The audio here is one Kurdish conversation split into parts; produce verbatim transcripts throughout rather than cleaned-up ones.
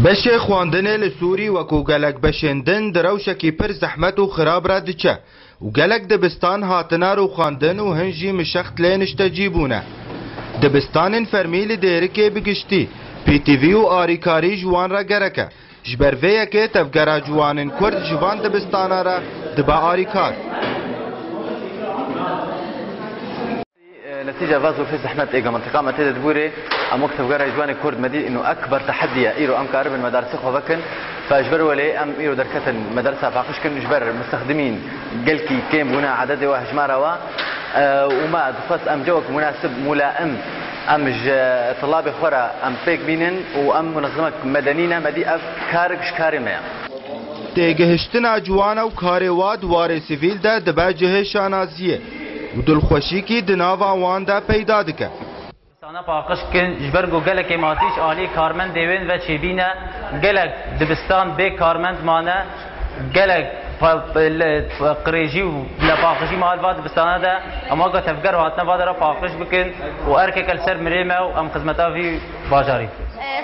Beşê xwendinê li Sûrî wekû gelek beşên din di rewşekî pir zehmet û xirab re diçe û gelek dibistan hatine rûxandin û hin jî mişext lê niştecî bûne. Dibistanên fermî li Dêrikê bi giştî, P T V û arîkarî ji wan re gerek e. Ji ber vê yekê tevgera ciwanên Kurd ji van dibistana re dibe arîkar. Netîce va zor fê zehmet êga mintiqa me tê de dibûrê, em wek tevgera ciwanê Kurd me dî ino ekber tehedî ye. Îro em karibin medarse xwe vekin. Fe ji ber welê em îro derketin medarsa paqij kin ji ber mistexdimîn gelkî kêm bûne, ededê we hejmara we. E, û me dixwest em cewek munasib, mulaim, em ji tilabê xwe re em pêk bînin û em munezimek medenî ne, me dî ev karik ji karê me ye. Têgihiştina ciwana û karê wa di warê sivîl de dibe cihê şanaziyê û dilxweşîkî di nava wan de peyda dike. Sana paqij kin, ji ber ku gelekê matîş alî karmendê wên ve çêbîne, gelek dibistan bê karmend mane, gelek pa-, le-, qirêjî û lepaqijî mal va dibistana de, em weke tevger hatine va de re paqij bikin û erkeke li ser mirê me û em xizmeta vî bajarî.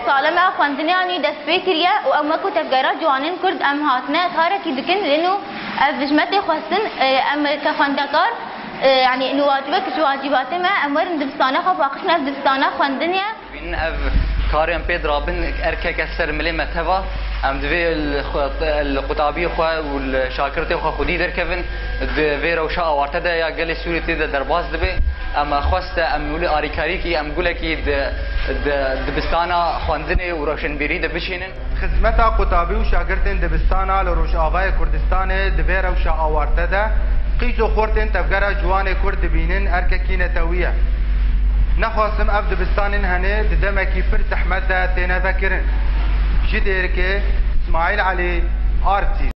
Sala me ya xwendinê anî dest pê kiriye û em wekû tevgera ciwanên Kurd em hatine karekî dikin, lê nû ev ji me tê xwestin, em ke xwendekar, yanî nû wacibek ji wacîbatê me, em werin dibistana xwe paqij nev dibistana xwendinê ye. Bînin ev karê em pê dirabin, erkeke ser milê me teva, em divê li xwe, li qutabiyê xwe û li şagirtê xwe xwedî derkevin, di vê rewşa awarte de ya gelê Sûrî tê de derbas dibe. Em xwest e, em wî alîkarîkî, em gulekî di, di dibistana xwendinê û roşenbîrî de biçînin. Xizmeta qutabî û şagirtên dibistana li Rojavayê Kurdistanê di vê rewşa awarte de qîz û xortên tevgera ciwanê Kurd dibînin erkekî netewî ye. Nexasim ev dibistanên henê di demekî pir zehmet de têne vekirin. Ji Dêrikê, Smaîl Elî, R T.